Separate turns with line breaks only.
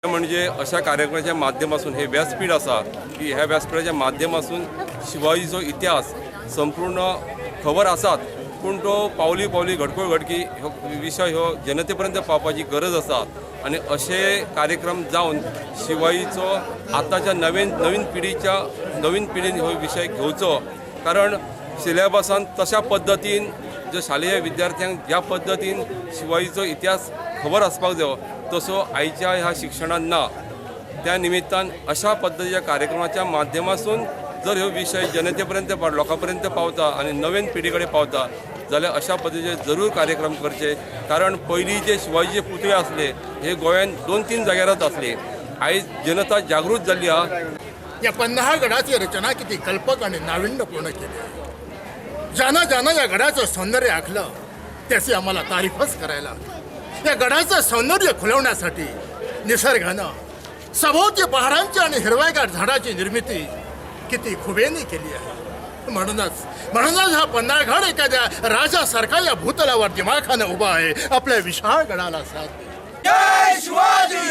म्हणजे अशा कार्यक्रमाच्या माध्यमासून हे व्यासपीठ आसा की ह्या व्यासपीठाच्या माध्यमासून शिवाजीचो इतिहास संपूर्ण खबर आसात, पूण तो पावली पावली घडकोळ घडकी हो विशय हो जनते पर्यंत पावपाची गरज आसा. आनी अशे कार्यक्रम जावन शिवाजीचो आतांच्या नवीन नवीन पिढीच्या नवीन पिढीन हो विशय घेवचो, कारण सिलेबसान तशा पद्दतीन जो शालेय विद्यार्थ्यांक ज्या पद्दतीन शिवाजीचो इतिहास खबर आसपाक जायो तसो आयच्या ह्या शिक्षणान ना. त्या निमित्तान अशा पद्दतीच्या कार्यक्रमाच्या माध्यमासून जर ह्यो विशय जनते पर्यंत लोकां पर्यंत पावता आनी नवीन पिढी कडेन पावता जाल्यार अशा पद्दतीचे जरूर कार्यक्रम करचे. कारण पयलीं जे शिवाजीचे पुतळे आसले हे गोंयांत 2-3 जाग्यारच आसले. आयज जनता जागृत जाल्ली आहा.
या पन्हाळगडाची रचना किती कल्पक आणि नाविन्यपूर्ण केली आहे. ज्यानं ज्यानं या गडाचं सौंदर्य आखलं त्याची आम्हाला तारीफच करायला हवी. या गडाचं सौंदर्य खुलवण्यासाठी निसर्गानं सभोवती पहाडांची आणि हिरव्यागार झाडाची निर्मिती किती खुबेने केली आहे. म्हणूनच म्हणूनच हा पन्हाळगड एखाद्या राजासारखा या भूतलावर दिमाखानं उभा आहे, आपल्या विशाळ गडाला साथ देत.
जय शिवाजी.